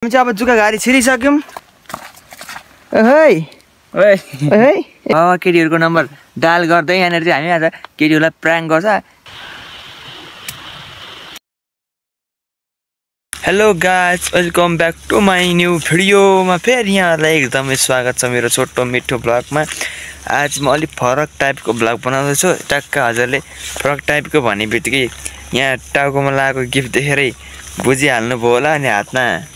हामी चाहिँ अब जुका गाडी छिरिसक्यौँ। केटीहरूको नम्बर डायल गर्दै यहाँनिर चाहिँ हामी आज केटीहरूलाई प्राङ्क गर्छ। Hello guys, welcome back to my new भिडियोमा फेरि यहाँहरूलाई एकदमै स्वागत छ मेरो छोटो मिठो ब्लगमा। आज म अलिक फरक टाइपको ब्लग बनाउँदैछु। टक्क हजुरले फरक टाइपको भन्ने बित्तिकै यहाँ टाउकोमा लगाएको गिफ्ट देखेरै बुझिहाल्नुभयो होला। अनि हातमा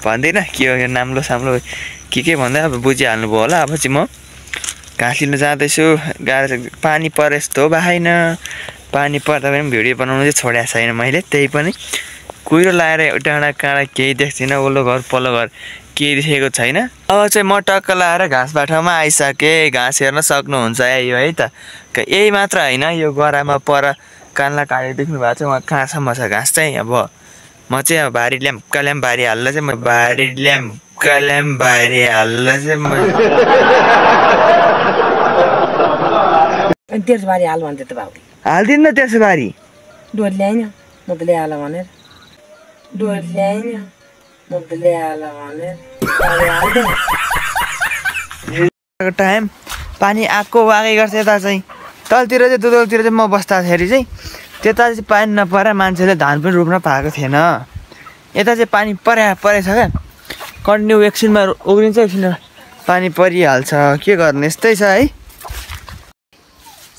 भन्दैन के हो यो नाम्लो साम्लो के भन्दा अब बुझिहाल्नुभयो होला। अब चाहिँ म घाँस लिन जाँदैछु। गाडी पानी परे जस्तो भएन, पानी पर्दा पनि भिडियो बनाउनु चाहिँ छोडेको छैन मैले। त्यही पनि कुहिरो लगाएर डाँडा काँडा केही देख्दिनँ, वल्लो घर पल्लो घर केही देखेको छैन। अब चाहिँ म टक्क लगाएर घाँस बाटोमा आइसकेँ। घाँस हेर्न सक्नुहुन्छ यो है त। यही मात्र होइन, यो गरामा पर कान्ला काँडे देख्नु भएको छ, उहाँ कहाँसम्म छ घाँस चाहिँ। अब म चाहिँ अब भारी ल्याम्का ल्याम भारी हाल्दा चाहिँ म भारी ल्याम्का ल्याम भारी हाल्दा चाहिँ म त्यसो भारी हाल भन्थ्यो त बाबु। हाल्दिनँ त्यसो भारी। डोर ल्याइन म त ल्याइहाल भनेर, डोर ल्याइन म त ल्याइहाल भनेर टाइम पानी आएको आएकै गर्छ। यता चाहिँ तलतिर चाहिँ दुधौलतिर चाहिँ म बस्दाखेरि चाहिँ त्यता चाहिँ पानी नपरेर मान्छेले धान पनि रोप्न पाएको थिएन। यता चाहिँ पानी परेछ क्या, कन्टिन्यू एकछिनमा उग्रिन्छ, एकछिनमा पानी परिहाल्छ। के गर्ने, यस्तै छ है।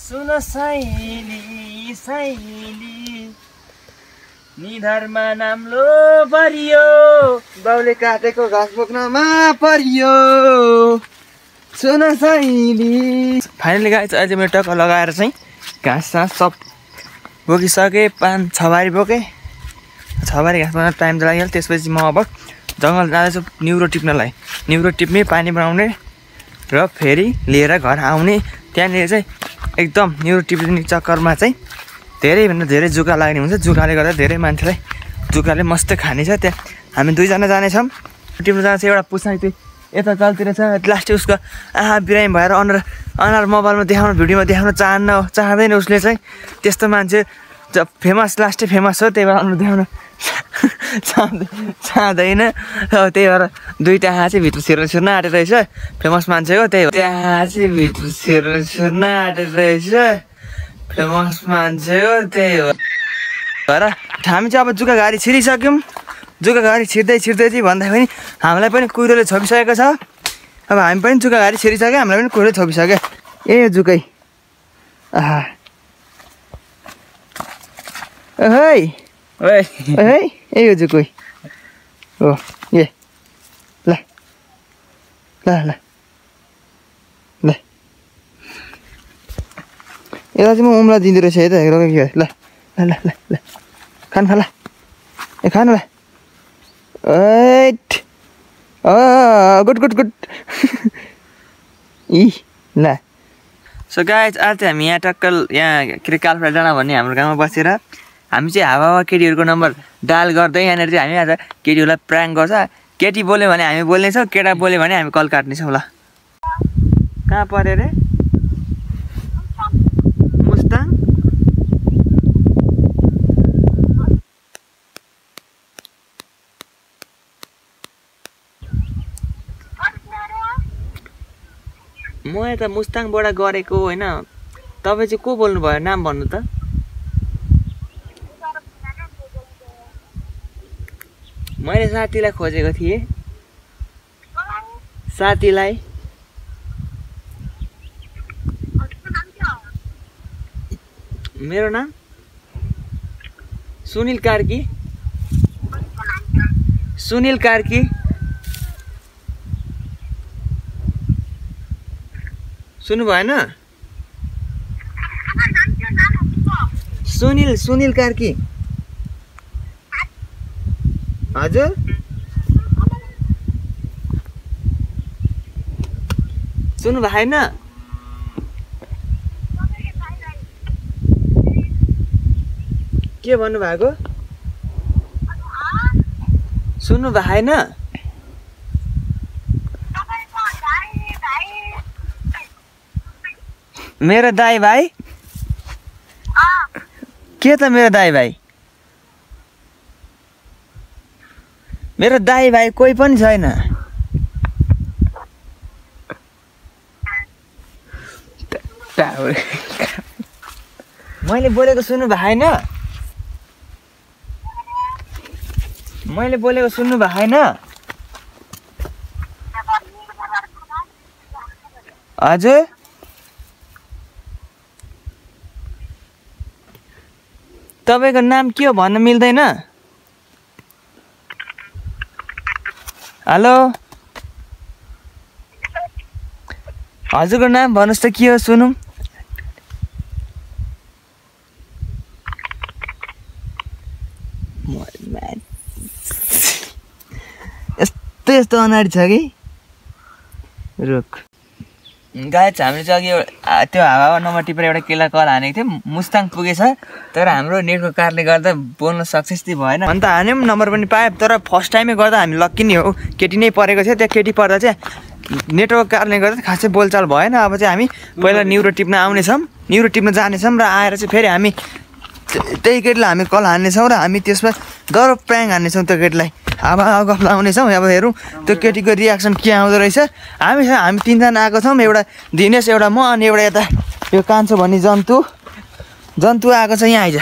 सुन सैली सैली निधारमा नाम्लो परियो, बाउले काटेको घाँस बोक्नमा परियो। सुन सैली। फाइनली गाइस आज मैले टक्क लगाएर चाहिँ घाँस सास सब बोकिसकेँ। 5-6 बारी बोकेँ। 6 बारी घाँस बनाउन टाइम त लाग्यो। त्यसपछि म अब जङ्गल जाँदैछु न्युरो टिप्नलाई। न्युरो टिप्ने, पानी बनाउने र फेरि लिएर घर आउने। त्यहाँनिर चाहिँ एकदम न्युरो टिप्ने चक्करमा चाहिँ धेरैभन्दा धेरै जुका लाग्ने हुन्छ। जुकाले गर्दा धेरै मान्छेलाई जुकाले मस्तै खाने छ। त्यहाँ हामी 2जना जानेछौँ। टिप्नु जान्छ। एउटा पुछाइ चाहिँ यता तलतिर छ। लास्टै उसको बिरामी भएर अनुहार मोबाइलमा देखाउनु, भिडियोमा देखाउन चाहँदैन उसले चाहिँ। त्यस्तो मान्छे फेमस, लास्टै फेमस हो, त्यही भएर अनुहार देखाउन चाहँदैन। त्यही भएर 2टा हाँस चाहिँ भित्र छिर्न आँटेर रहेछ। फेमस मान्छेको त्यही हो, त्यहाँ हाँस चाहिँ भित्र छिर्न आँटेर रहेछ। फेमस मान्छेको त्यही हो। भएर हामी चाहिँ अब जुका गाडी छिरिसक्यौँ। जुका गाडी छिर्दै चाहिँ भन्दा पनि हामीलाई पनि कुहिरोले छोपिसकेको छ। अब हामी पनि जुका गाडी छिरिसक्यो, हामीलाई पनि कुहिरोले छोपिसक्यो। ए जुकै ए यो जुकै हो। ए ल ल ल ल यसलाई चाहिँ म उम्ला दिँदो रहेछ है त। के ल ल ल ल ल खानु खा ल, ए खानु ल। गुड गुड गुड इ ल। सो गाइज आज चाहिँ हामी यहाँ टक्क यहाँ के अरे कालफा डाँडा भन्ने हाम्रो गाउँमा बसेर हामी चाहिँ हावा केटीहरूको नम्बर डायल गर्दै यहाँनिर चाहिँ हामी आज केटीहरूलाई प्राङ्क गर्छ। केटी बोल्यो भने हामी बोल्नेछौँ, केटा बोल्यो भने हामी कल काट्नेछौँ। ल कहाँ पऱ्यो अरे? मुस्ताङ। म यता मुस्ताङबाट गरेको होइन। तपाईँ चाहिँ को बोल्नु भयो, नाम भन्नु त। मैले साथीलाई खोजेको थिएँ, साथीलाई। मेरो नाम सुनिल कार्की। सुनिल कार्की। सुन्नु भएन? सुनिल कार्की। हजुर सुन्नु भएन? के भन्नु भएको? सुन्नु भएन? मेरो दाइ भाइ के त मेरो दाइ भाइ मेरो दाइ भाइ कोही पनि छैन। मैले बोलेको सुन्नु भएन? मैले बोलेको सुन्नु भएन? हजुर तपाईँको नाम के हो भन्न मिल्दैन? हेलो हजुरको नाम भन्नुहोस् त के हो सुनौँ। यस्तो यस्तो अनाडी छ कि रुख। गाइस हामीले चाहिँ अघि त्यो हावा नम्बर टिपेर एउटा केला कल हानेको थियौँ, मुस्ताङ पुगेछ। तर हाम्रो नेटको कारणले गर्दा बोल्न सक्सेस चाहिँ भएन। अन्त हान्यौँ, नम्बर पनि पाएँ। तर फर्स्ट टाइमै गर्दा हामी लक्की नै हो, केटी नै परेको थियो। त्यहाँ केटी पर्दा चाहिँ नेटवर्कको कारणले गर्दा खासै बोलचाल भएन। अब चाहिँ हामी पहिला न्युरो टिप्न आउनेछौँ, न्युरो टिप्न जानेछौँ र आएर चाहिँ फेरि हामी त्यही केटीलाई हामी कल हान्नेछौँ र हामी त्यसमा डर प्याङ हान्नेछौँ त्यो केटीलाई। अब गफ लाउनेछौँ। अब हेरौँ त्यो केटीको रियाक्सन के आउँदो रहेछ। हामी तिनजना आएको छौँ, एउटा दिनेश, एउटा म, अनि एउटा यता यो कान्छो भन्ने जन्तु आएको छ। यहाँ आइज,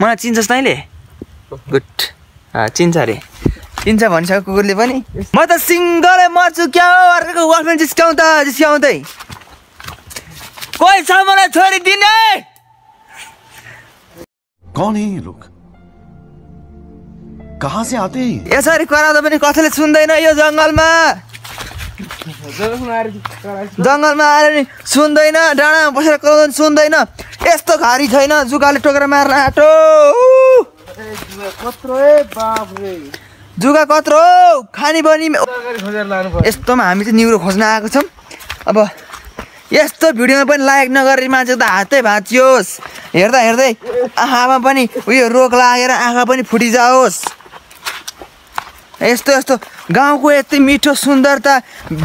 मलाई चिन्छस् तैँले? गुड, चिन्छ अरे, चिन्छ भनिसक्यो कुकुरले पनि। म त सिङ्गलै मर्छु क्या हो, अर्को गर्लफ्रेन्ड जिस्क्याउँदै कोही छ मलाई छोरी दिने? कौन है ये लोग, कहाँ से आते हैं? यसरी कराउँदा पनि कसैले सुन्दैन। यो जङ्गलमा आएर नि सुन्दैन, डाँडामा बसेर कराउँदा सुन्दैन। यस्तो घारी छैन, जुगाले टोकेर मार्न आँटो। जुगा कत्रो खानी बनी। यस्तोमा हामी चाहिँ न्युरो खोज्न आएको छौँ। अब यस्तो भिडियोमा पनि लाइक नगरेर मान्छे त हातै भाँचियोस्। हेर्दा हेर्दै आँखामा पनि उयो रोग लागेर आँखा पनि फुटिजाओस्। यस्तो यस्तो गाउँको यति मिठो सुन्दरता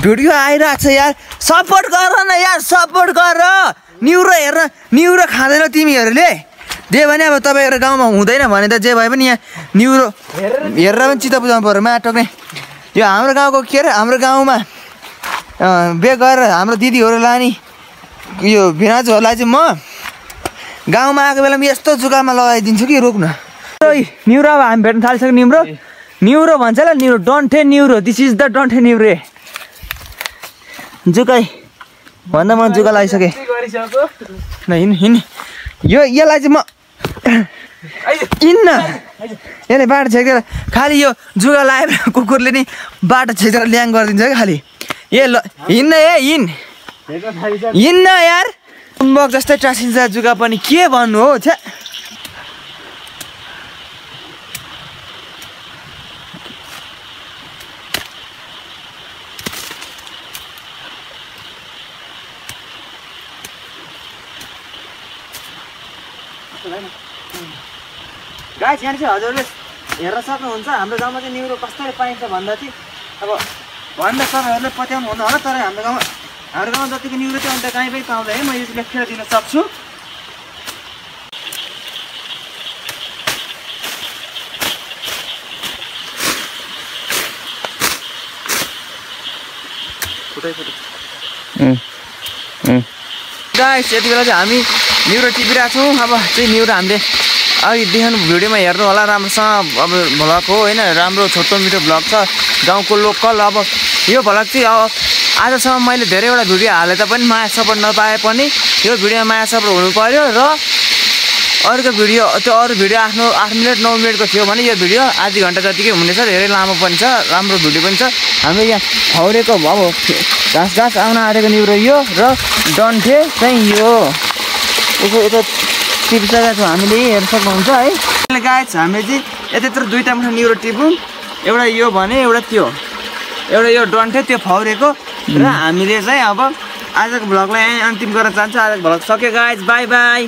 भिडियो आइरहेको छ यार। सपोर्ट गर न यार, सपोर्ट गर। न्युरो हेर, न्युरो खाँदैन तिमीहरूले। जे भने अब तपाईँहरू गाउँमा हुँदैन भने त जे भए पनि यहाँ न्युरो हेरेर पनि चित्त बुझाउनु पऱ्यो। माटोक्ने यो हाम्रो गाउँको के अरे, हाम्रो गाउँमा बे गरेर हाम्रो दिदीहरू लाने यो भिनाजुहरूलाई चाहिँ म गाउँमा आएको बेलामा यस्तो जुगामा लगाइदिन्छु कि रोक्न। न्युरो अब हामी भेट्न थालिसक्यो। न्युरो भन्छ ल, न्युरो, डन्ठे न्युरो। दिस इज द डन्ठे न्युरो। जुगाई भन्दा म जुगा लगाइसकेँ। हिँड यसलाई चाहिँ म हिँड्न, यसले बाटो छेकेर खालि यो जुगा लगाएर कुकुरले नि बाटो छेकेर ल्याङ गरिदिन्छ क्या खालि। ए ल हिँड्न, हिँड्न यार। कुम्बक जस्तै टाँसिन्छ जुगा पनि, के भन्नु हो छ्या। गाइस यहाँ चाहिँ हजुरले हेर्न सक्नुहुन्छ हाम्रो गाउँमा चाहिँ न्युरो कसरी पाइन्छ भन्दा चाहिँ अब भन्दा तपाईँहरूले पत्याउनु हुन्न होला। तर हाम्रो गाउँमा जतिको न्युरो चाहिँ अन्त कहीँ पनि पाउँदैन। म यो लेखेर दिन सक्छु। गाइस यति बेला चाहिँ हामी न्युरो टिपिरहेको छौँ। अब चाहिँ न्युरो हामीले अघि देखाउनु भिडियोमा हेर्नु होला राम्रोसँग। अब भ्लग हो होइन, राम्रो छोटो मिठो भ्लग छ गाउँको लोकल। अब यो भ्लग चाहिँ अब आजसम्म मैले धेरैवटा भिडियो हाले तापनि माया सपोर्ट नपाए पनि यो भिडियोमा माया सपोर्ट हुनु पर्यो। र अरूको भिडियो, त्यो अरू भिडियो आफ्नो 8 मिनट 9 मिनटको थियो भने यो भिडियो आधी घन्टा जतिकै हुनेछ। धेरै लामो पनि छ, राम्रो भिडियो पनि छ। हाम्रो यहाँ खौरेको अब घाँस आउन आँटेको न्युरो यो, र डन्ठे चाहिँ यो। यसो यता टिपिसकेको छौँ हामीले, हेर्न सक्नुहुन्छ है। गाइस हामीले चाहिँ यत्रो दुईवटा मात्र न्युरो टिपौँ, एउटा यो भने एउटा त्यो, एउटा यो डन्ठे त्यो फौरेको। र हामीले चाहिँ अब आजको भ्लगलाई अन्तिम गर्न चाहन्छु। आजको भ्लग सक्यो गाइस, बाई बाई।